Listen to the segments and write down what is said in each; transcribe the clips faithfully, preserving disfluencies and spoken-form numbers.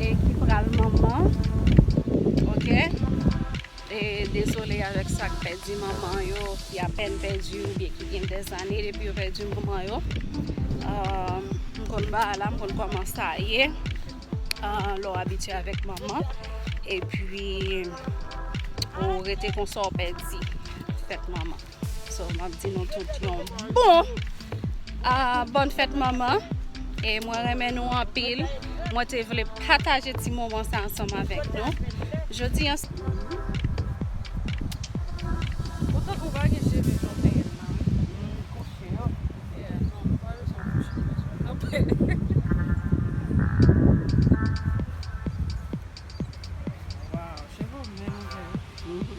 E ki pral manman. Ok. E dezole avèk sa k pèdi manman yo, ki apèn pèdi oubyen ki gen dèzane depi yo pèdi manman yo. Ah, m konn bagay la, m konn kòman sa ye. Ah, lè w abitye avèk manman, epi ou rete konsa, w pèdi fèt manman. So, m ap di nou tout yon bon, ah, bòn fèt manman. E mwen renmen nou anpil. Mwen te vle pataje ti moman sa ansanm avèk nou. Jodi an, ou tankou pa gen cheve jan w te ye la, wi. Kouche yo. Yeah, non, nou pa bezwen kouche, bezwen kanpe. Wow, cheve w byen ouvè. Mhm.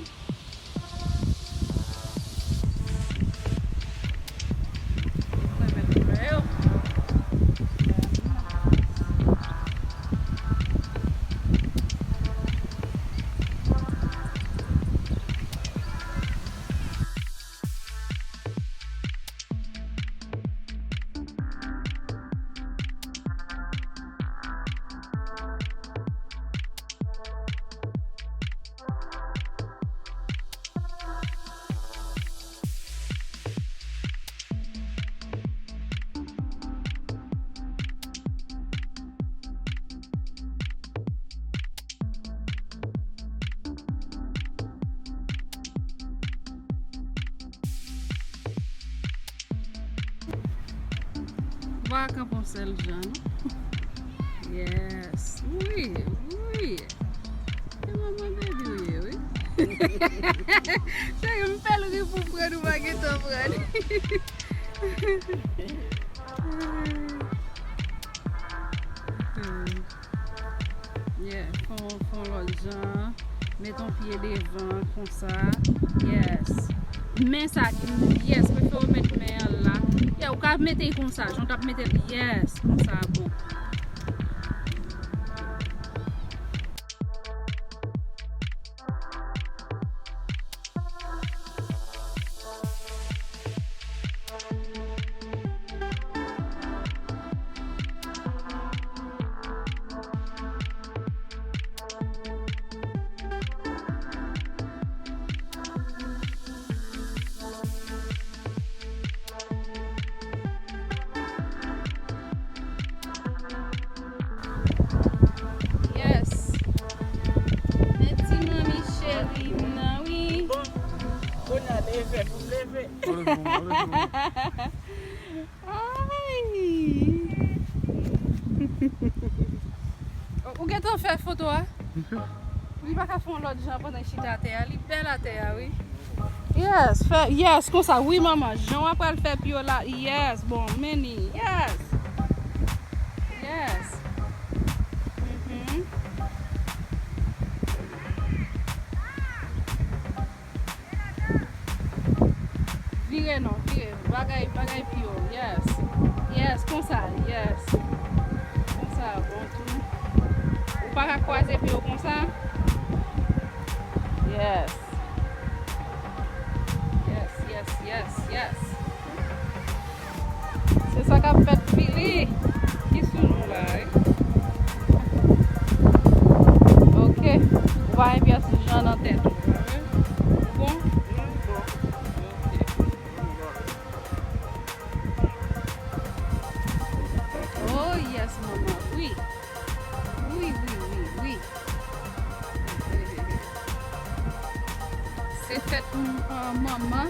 Ou pa kanpe yon sèl jan, non? Yes. Wi, wi. Se manman bebi w ye, wi. Cheri, m fè l ri pou pran, ou pa gentan pran. Yeah, fè yon, fè yon lòt jan. Met yon pye devan konsa. Yes. Men sa, yes, prefere w met men an la. Yeah, ou ka mete l konsa, jan w t ap mete l. Yes, konsa bon. Yes. Men ti manmi cheri m nan, wi. Bon, kounye a leve pou m leve. Ay. Ou gentan fè foto a? Li pa ka fè yon lòt jan pandan l chita atè a. Li bèl atè a, wi. Yes, fè, yes, konsa. Wi, manman. Jan w ap pral fè pye w la. Yes, bon, men li. Yes. Yes. Mhm. Vire non, vire. Bagay, bagay pye w. Yes. Yes, konsa. Yes. Konsa, bon tou. Ou pa ka kwaze pye w konsa? Yes. Yes, yes, yes, yes. Se sa k ap fèt, Fili. Ki sou nou la, wi. Ok. Ou pa gen pyès jan nan tèt ou. Ou bon? Ok. Oh, yes, manman. Wi. Wi, wi, wi, wi. Se fèt, mm, ah, manman.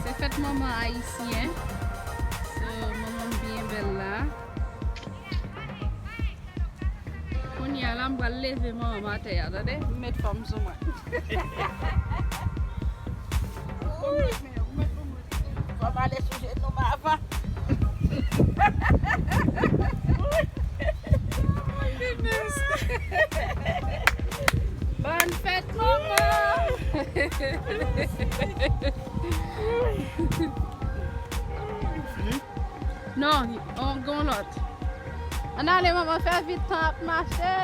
Se fèt manman ayisyen. So, manman m byen bèl la. Kounye a la, m pral leve manman m atè a, tande? M met fanm sou mwen. Fò m ale sou jenou m avan. Bòn fèt, manman! Non, on gen lòt. Ann ale, manman, fè vit, tan ap mache.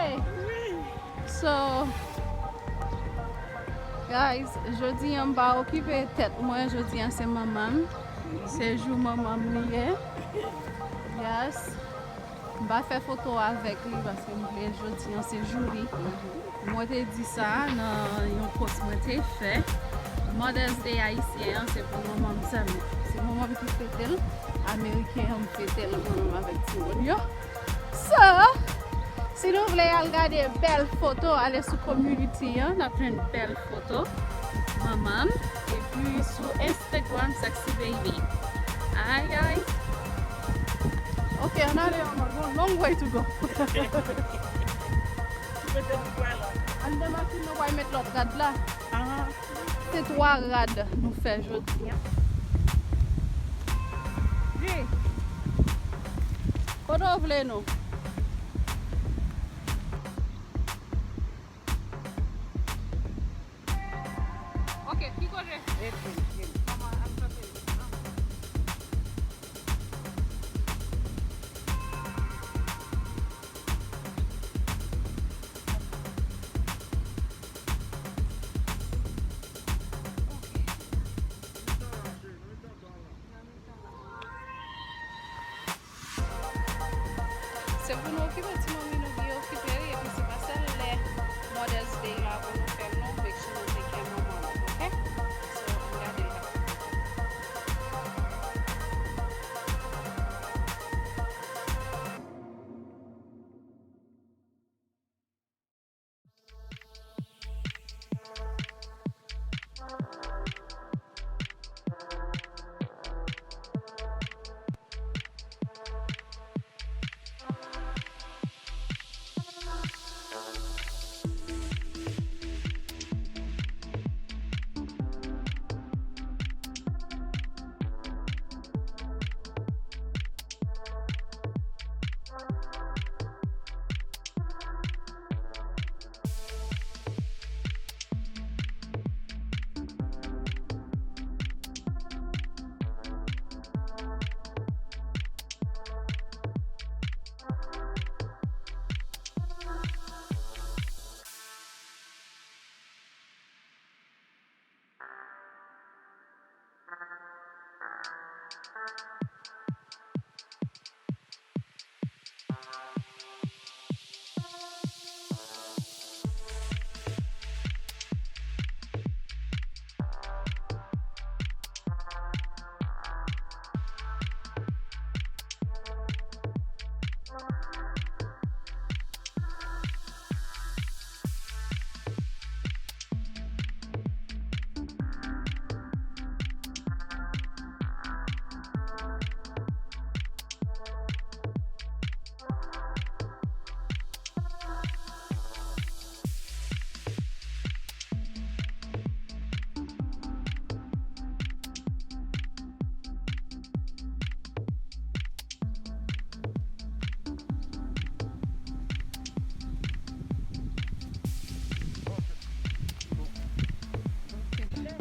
So, guys, jodi a m pa okipe tèt mwen, jodi a se manman m. Se jou manman m li ye. Yes. M pa fè foto avèk li paske m vle jodi an se jou li. Mwen te di sa nan yon post mwen te fè. Mother's Day ayisyen an se pou manman m sèlman. Se manman m ki fete l. Ameriken an fete l mwen menm avèk timoun yo. So, si nou vle al gade bèl foto, ale sou community an, n ap jwenn bèl foto manman m. Epi sou Instagram, Sexy Baby. Ay, ay. Ok, ann ale, manman, gon long way to go. Ann nan machin nan, w a met lòt rad la. Se twa rad nou fè jodi a. Kote w vle nou? Ok, ki kote? Manman, al frape. Se pou nou okipe ti manmi nou, byen okipe wi, epi se pa sèl lè Mother's Day la pou nou fè l non, make sure nou take care manman nou, ok? So, ann gade l la.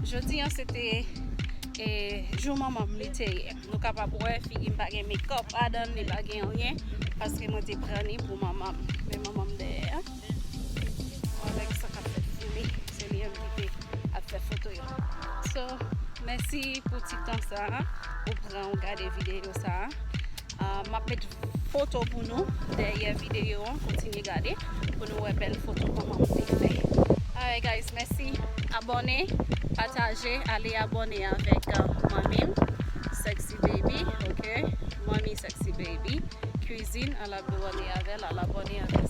Jodi an se te, e, jou manman m li te ye. Nou kapab wè figi m pa gen makeup ladan l, li pa gen anyen, paske mwen te pran li pou manman m. Men manman m dèyè a, avèk sa k ap fèt sou li, se li menm ki te ap fè foto yo. So, mèsi pou ti tan sa a ou pran ou gade videyo sa a. Ah, m ap met foto pou nou dèyè videyo an. Kontinye gade pou nou wè bèl foto manman m te fè. Alright, guys, mèsi. Abòne, pataje, ale abòne avèk, ah, manmi m, Sexy Baby, ok? Manmi Sexy Baby. Cuisine, al abòne avè l, al abòne avè